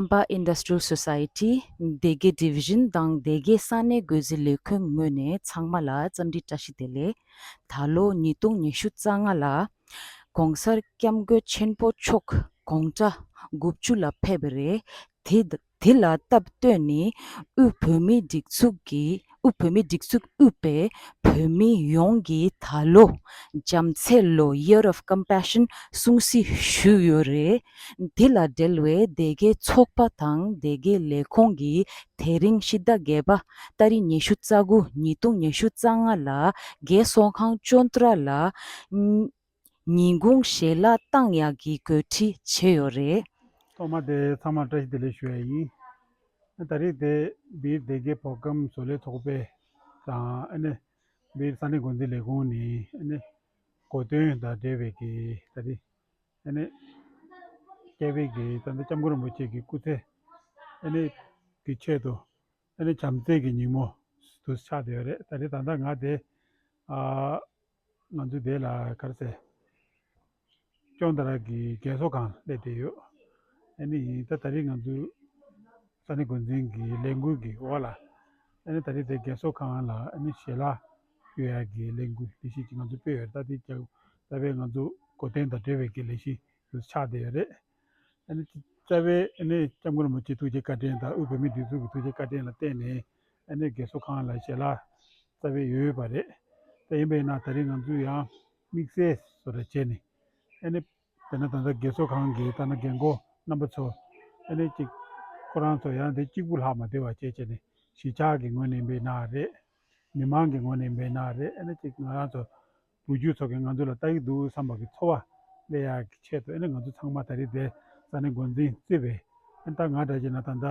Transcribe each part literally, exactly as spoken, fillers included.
ཨམ་པ་Industrial Society སྡེ་དགེ་Division དང་སྡེ་དགེ་ས་གནས་འགོ་འཛིན་ལས་ཁུངས་ངོས་ནས་ཚང་མ་ལ་འཚམས་འདྲི་བཀྲ་ཤིས་བདེ་ལེགས། ད་ལོ་ཉིས་སྟོང་ཉི་ཤུ་རྩ་ལྔ་ལ་༸གོང་ས་༸སྐྱབས་མགོན་ཆེན་པོ་མཆོག་དགུང་གྲངས་དགུ་བཅུ་ལ་ཕེབས་པ་རེད། དེ་དེ་ལ་སྟབས་བསྟུན་ནས་དབུས་བོད་མིའི་སྒྲིག་འཛུགས་ཀྱི་དབུས་བོད་མིའི་སྒྲིག་འཛུགས་དབུས་པའི་བོད་མི་ཡོངས་ཀྱིས་ད་ལོ་བྱམས་བརྩེའི་ལོ་Year of Compassion སྲུང་བརྩི་ཞུས་ཡོད་རེད། འདི་ལ་འབྲེལ་བའི་སྡེ་དགེ་ཚོགས་པ་དང་སྡེ་དགེ་ལས་ཁུངས་ཀྱིས་དེ་རིང་ཕྱི་ཟླ་བརྒྱད་པ་ཏ་རིག་ཉི་ཤུ་རྩ་དགུ་ཉིས་སྟོང་ཉི་ཤུ་རྩ་ལྔ་ལ་རྒས་གསོ་ཁང་ཅོན་ཏྲ་ལ་ཉིན་གུང་ཞལ་ལག་བཏང་ཡག་གི་གོ་སྒྲིག་བྱས་ཡོད་རེད། ཐོག་མ་དེ་ཚང་མར་བཀྲ་ཤིས་བདེ་ལེགས་ཞུ་ཡ་ཡིན། ད་རེས་དེ་སྦིར་སྡེ་དགེ་བོད་ཁམས་བཟོ་ལས་ཚོགས་པས་དང་ཨ་ནི་སྦིར་ས་གནས་འགོ་འཛིན་ལས་ཁུངས་ནས་ཨ་ནི་གོ་སྟོན་དང་འབྲེལ་བའི་གི་ད་རེས་ཨ་ནི་སྐྱབས་རྗེ་གི་ད་ལྟ་སྐྱབས་མགོན་རིན་པོ་ཆེ་གི་སྐུ་ཚེ་ཨ་ནི་གི་ཆེད་དུ་ཨ་ནི་བྱམས་བརྩེ་གི་ཉིན་མོ་དུ་ཆགས་བསྡད་ཡོད་རེད། ད་རེས་ད་ལྟ་ང་དེ་ཨ་ང་ཚོ་དེ་ལ་ག་རེ་ཟེར། ཅོན་ཏ་ར་གི་རྒས་གསོ་ཁང་སླེབས་བསྡད་ཡོད། ཨ་ནི་ད་ད་རེས་ང་ཚོ་ས་གནས་འགོ་འཛིན་གྱི་ལས་འགུལ་གྱི་འོག་ལ་ཨ་ནི་ད་རེས་དེ་རྒས་གསོ་ཁང་ལ་ཨ་ནི་ཞལ་ལག་ཕུལ་ཡག་གི་ལས་འགུལ་ལས་གཞི་ཅིག་ང་ཚོ་སྤེལ་ཡོད་རེད། ད་དེ་རྒྱ་རྩ་བའི་ང་ཚོ་གོ་སྟོན་དང་འབྲེལ་བའི་གི་ལས་གཞི་དུ་ཆགས་བསྡད་ཡོད་རེད། ཨ་ནི་རྩ་བའི་ཨ་ནི་སྐྱབས་མགོན་རིན་པོ་ཆེ་ཐུགས་རྗེ་བཀའ་དྲིན་དང་དབུས་བོད་མིའི་སྒྲིག་འཛུགས་ཀྱི་ཐུགས་རྗེ་བཀའ་དྲིན་ལ་བརྟེན་ནས་ཨ་ནི་རྒས་གསོ་ཁང་ལ་ཞལ་ལག་རྩ་བའི་ཡོད་པ་རེད། དེ་ཡིན་པས་ན་ད་རིང་ང་ཚོས་ཡང་དམིགས་བསལ་བཟོ་འདྲ་བྱས་ནས་ཨ་ནི་དེ་ན་ད་ལྟ་རྒས་གསོ་ཁང་གི་ད་ན་རྒན་གོག་རྣམ་པ་ཚོ་ཨ་ནི་ཅིག་ཁོ་རང་ཚོ་ཡང་དེ་གཅིག་པུ་ལྷག་མ་བསྡད་པ་བྱས་བྱས་ནས་གཞིས་ཆགས་ཀྱི་ངོས་ནས་ཡིན་པས་ན་རེད། མི་མང་གི་ངོས་ནས་ཡིན་པས་ན་རེད། ཨ་ནི་ཅིག་ང་རང་ཚོ་བུ་རྒྱུད་ཚོ་གིས་ང་ཚོ་ལ་ལྟ་གི་འདུག་བསམ་པ་གི་ཚོར་བ་སླེབས་ཡག་གི་ཆེད་དུ་ཨ་ནི་ང་ཚོ་ཚང་མ་ད་རེས་དེ་ས་གནས་འགོ་འཛིན་བརྩིས་པས་ཨ་ནི་ད་ང་འདྲ་བྱས་ན་ད་ལྟ་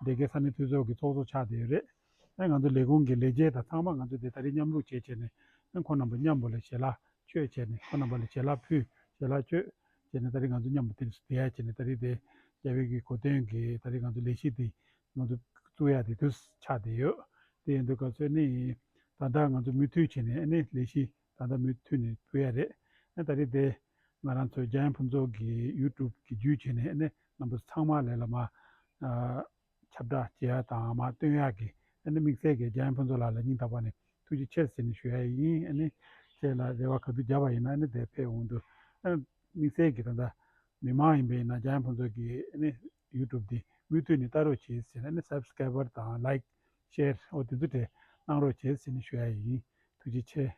སྡེ་དགེ་ས་གནས་འཐུས་ཚོགས་ཀྱི་ཚོགས་གཙོ་ཆགས་བསྡད་ཡོད་རེད། ཨ་ང་ཚོ་ལས་ཁུངས་ཀྱི་ལས་བྱེད་དང་ཚང་མ་ང་ཚོ་དེ་ད་རེས་མཉམ་རུབ་བྱས་བྱས་ནས་ཨ་ཁོང་རྣམ་པ་མཉམ་པོ་ལ་ཞལ་ལག་མཆོད་བྱས་ནས་ཁོང་རྣམ་པ་ལ་ཞལ་ལག་ཕུལ་ཞལ་ལག་མཆོད་བྱས་ནས་ད་རེས་ང་ཚོ་མཉམ་པོ་དེ་ནས་བསྡད་ཡ་བྱས་ནས་ད་རེས་དེ་རྒྱ་བོད་ཀྱི་གོ་སྟོན་གྱི་ད་རེས་ང་ཚོ་ལས་གཞི་དེ་ང་ཚོ་བཙུགས་ཡ་དེ་དུས་ཆགས་བསྡད་ཡོད། དེ་ཡིན་དུས་སྐབས་སུ་ནི་ད་ལྟ་ང་ཚོ་མུ་མཐུད་བྱས་ནས་ཨ་ནི་ལས་གཞི་ད་ལྟ་མུ་མཐུད་ནས་སྤེལ་ཡ་རེད། ཨ་ད་རེས་དེ་ང་རང་ཚོ་འཇམ་དབྱངས་ཕུན་ཚོགས་ཀྱི་ཡུ་ཊུབ་ཀྱི་བརྒྱུད་བྱས་ནས་ཨ་ནི་རྣམ་པ་ཚང་མ་ལ་ལ་མ་ཨ་ཁྱབ་བསྒྲགས་བྱེད་ཡ་དང་མ་སྟོན་ཡ་གི་ཨ་ནི་དམིགས་བསལ་གྱི་འཇམ་དབྱངས་ཕུན་ཚོགས་ལགས་ལ་སྙིང་ཐག་པ་ནས་ཐུགས་རྗེ་ཆེ་ཟེར་ནས་ཞུ་ཡ་ཡིན། ཨ་ནི་ཁྱེད་ལ་རེ་བ་ག་དུས་བརྒྱབ་པ་ཡིན་ན་ཨ་ནི་དེ་ཕེབས་འོང་དུས་ཨ་ནི་དམིགས་བསལ་གྱི་ད་ལྟ་མི་མང་ཡིན་པས་ན་འཇམ་དབྱངས་ཕུན་ཚོགས་ཀྱི་ཨ་ནི་ཡུ་ཊུབ་འདི་མུ་མཐུད་ནས་ལྟ་རོགས་བྱེད་ཟེར་ཨ་ནི་སབ་སི་ཀ་རའི་བར་དང་ལའིཀ་ཤེར་འོ་དེ་ཚོ་དེ་གནང་རོགས་བྱེད་ཟེར་ནས་ཞུ་ཡ་ཡིན། ཐུགས་རྗེ་ཆེ།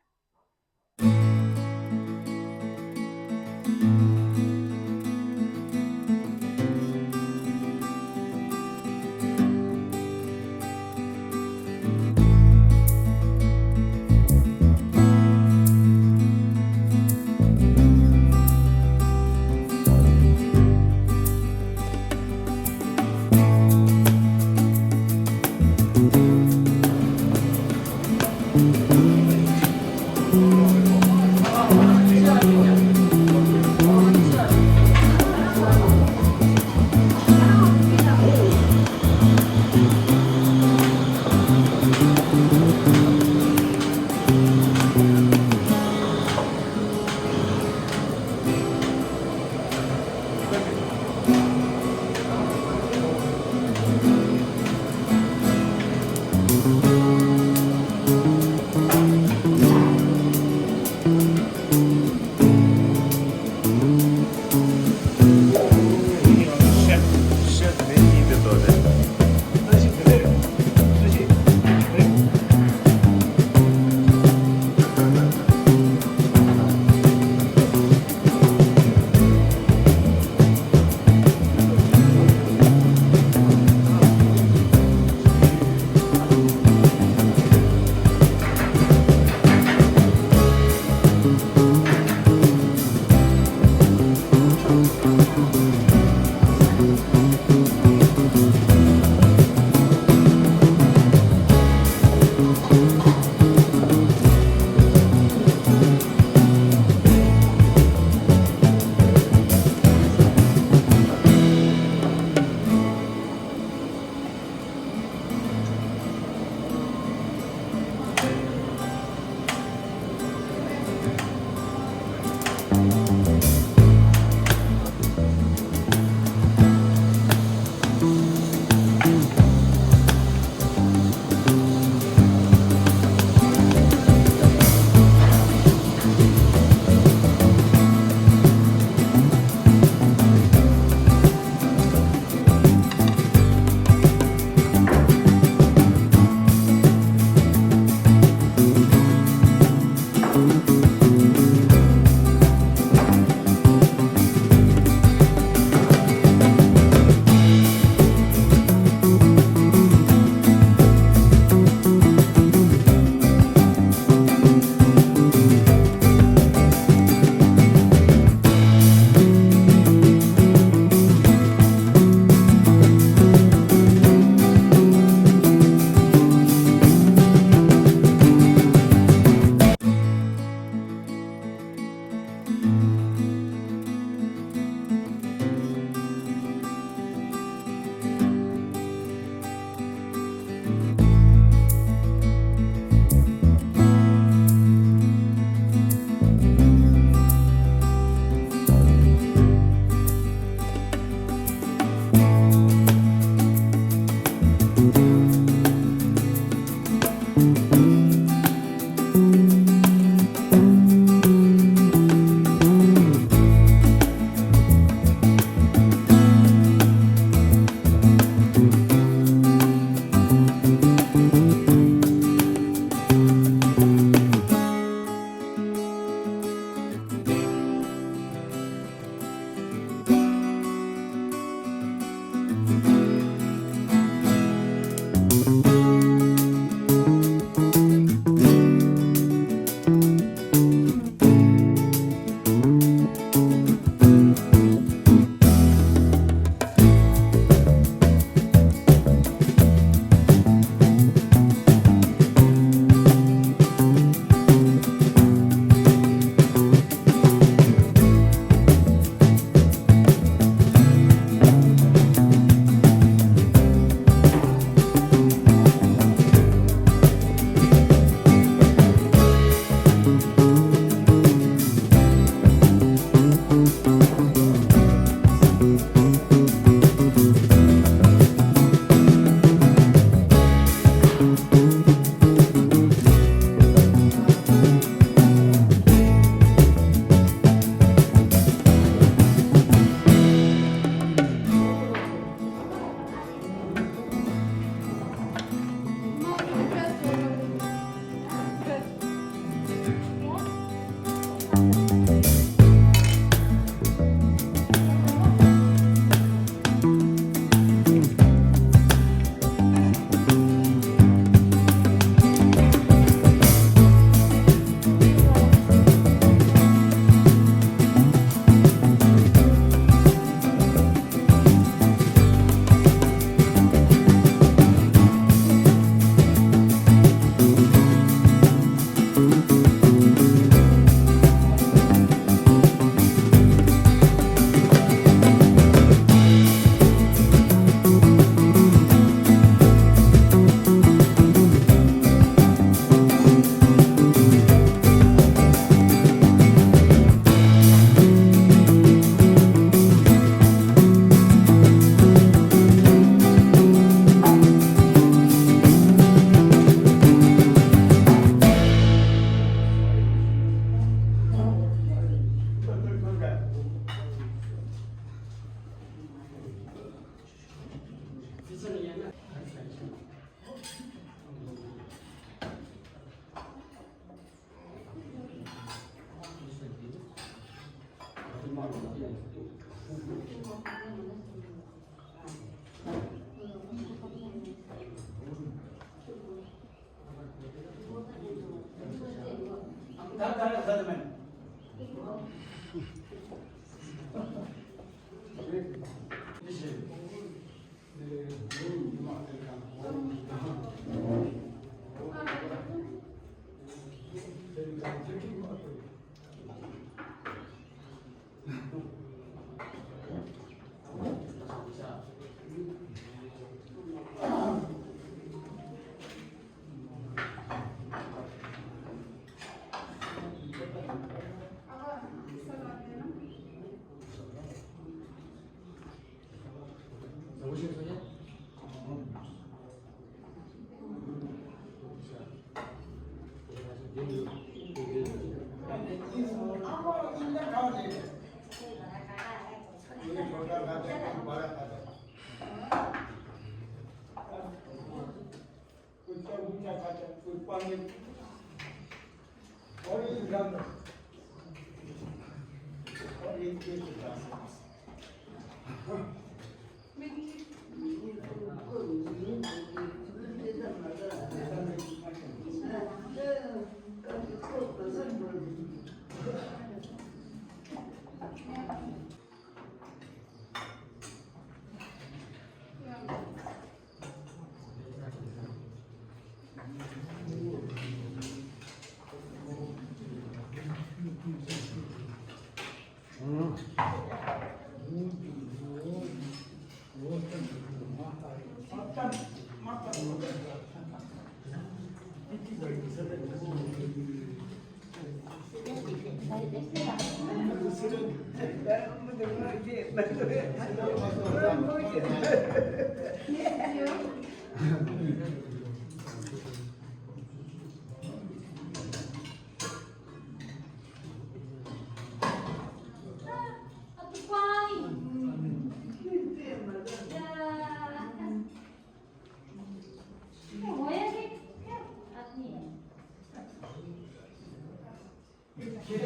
Yeah.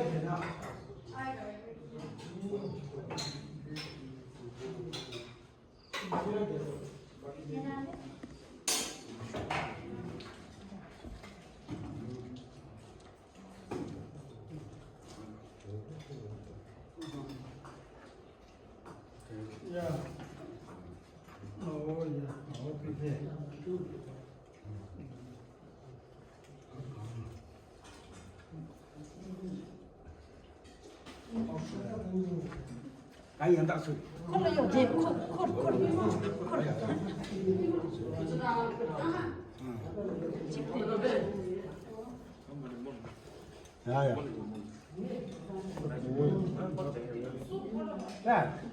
Oh, yeah. Oh, okay. ད་ཡང་དག་སུ། ཁོ་ལ་ཡོད་རེད། ཁོ་ཁོ་ཁོ་ཁོ། ཡ་ཡ། ཡ།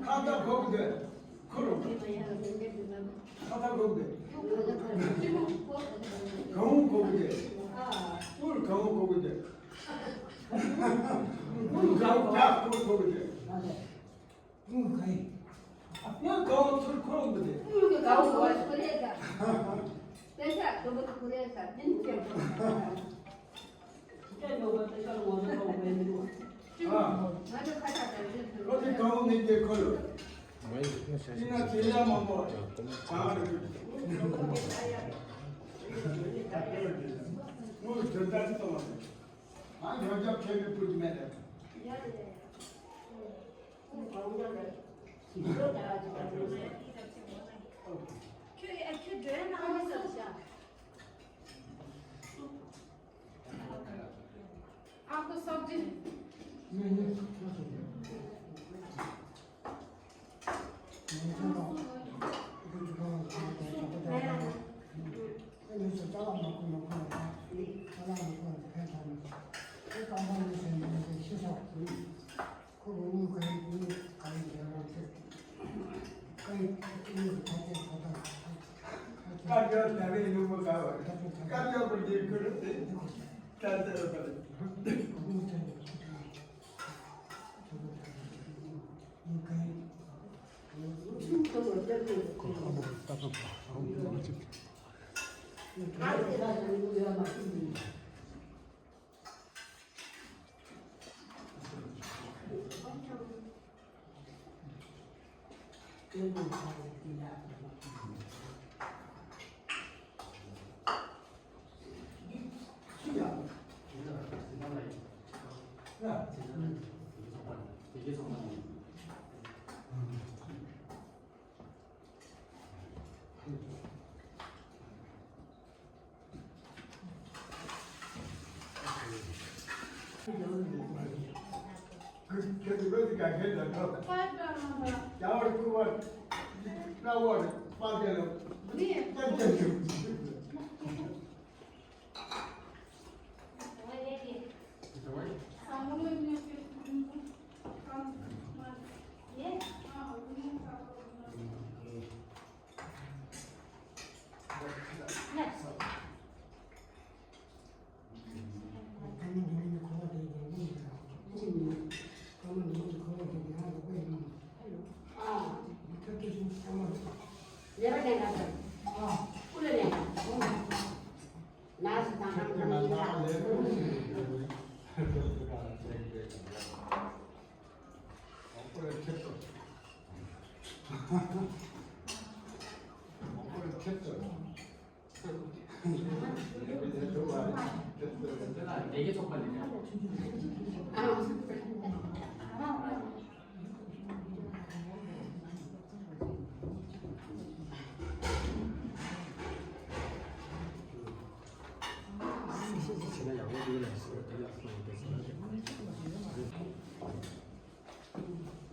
ཁ་བཏགས་གོ་གི་འདུག་ཁུར་རོ། ཁ་བཏགས་གོ་གི་འདུག་གང་གོ་གི་འདུག་དབུར་གང་གོ་གི་འདུག་དབུར་གང་གོ་གི་འདུག་དབུར་གང་ཡིན། ཡང་གང་ཚུར་ཁུར་རོ་འདུག་དབུར་གི་གང་གོ་གི་འདུག་དེ་ས་གོ་གི་འདུག་དེ་ས་མིན་ཀྱང་གོ་གི་འདུག་ཨ། ཁོ་ཚོས་གང་ངེས་ཀྱི་ཁོ་ལ། ཡིན་ན་དེ་ཡང་མང་པོ་བྱང་རེད། དངུལ་དོན་དག་ཅི་གཏོང་བ་རེད། ང་ཡོན་ཆབ་ཁྱེད་ཀྱི་ཕུལ་གྱི་མེད་རེད། ཁྱོད་ཨ་ཁྱོད་འགྲོ་ཡ་ན་ཨ་ས་ཤ། आपको सब्जी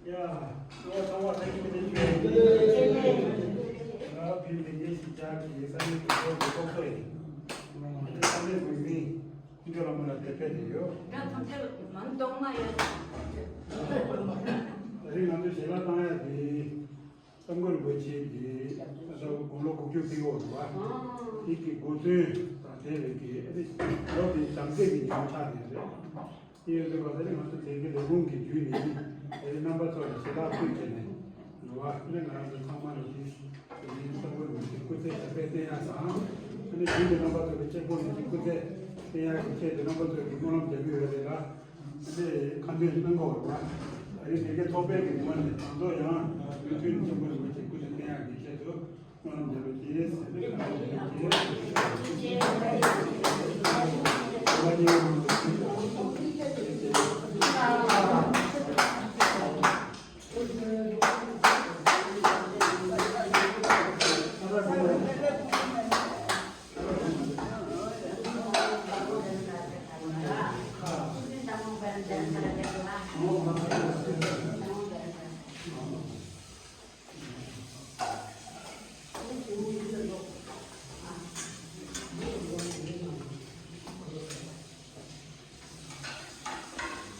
ཡ། ང་བོད་མི་སྡེ་ཞིག་ཅག་གི་ས་གནས་ཀྱི་ཚོགས་ཀྱི་ཚོགས་གཙོ་ཡིན། ང་ཚོ་ས་གནས་ཀྱི་མི་སྐུ་ཞབས་ལྷ་མོ་ལ་དེ་སྐད་ ཡོད། ད་ཐམས་ཅད་མང་གཏོང་མ་ཡོད། ད་རིང་ང་ཚོས་ཞལ་ལག་བཏང་ཡ་དེ་སྐྱབས་མགོན་རིན་པོ་ཆེ་གི་ད་ལྟ་དགུང་ལོ་དགུ་བཅུ་ཕེབས་ཡོད་པ། དེ་གི་དགོངས་དོན་དང་འབྲེལ་བའི་གི་ཨ་ནི་ལོ་དེའི་བྱམས་བརྩེ་གི་ཉིན་མོ་ཆགས་ནས་རེད། དེ་ཡོད་དུས་བར་དེ་ནི་ང་ཚོ་དེ་གའི་ལས་ཁུངས་ཀྱི་བརྒྱུད་ནས་དེ་རིང་རྣམ་པ་ཚོ་ལ་ཞལ་ལག་ཕུལ་བྱས་ནས་འགྲོ་བ་ནི་ང་རང་ཚོ་ཚང་མ་ལ་དེ་དེ་ནི་སྐྱབས་མགོན་རིན་པོ་ཆེ་སྐུ་ཚེ་ཞབས་པད་བརྟན་ཡག་དང་། ཨ་ནི་བོད་ཀྱི་རྣམ་པ་ཚོ་ལ་སྐྱབས་མགོན་རིན་པོ་ཆེ་སྐུ་ཚེ་བརྟན་ཡག་གི་ཆེད་དུ་རྣམ་པ་ཚོ་གི་སྨོན་ལམ་རྒྱག་གི་ཡོད་རེད་ལ། ཨ་ནི་ཁ་འདོན་གནང་དགོས་རེད་བ། ད་རིང་དེ་གའི་ཚོགས་པའི་གི་ངོས་ནས་ང་ཚོ་ཡང་མུ་མཐུད་ནས་སྐྱབས་མགོན་རིན་པོ་ཆེ་སྐུ་ཚེ་བརྟན་ཡག་གི་ཆེད་དུ།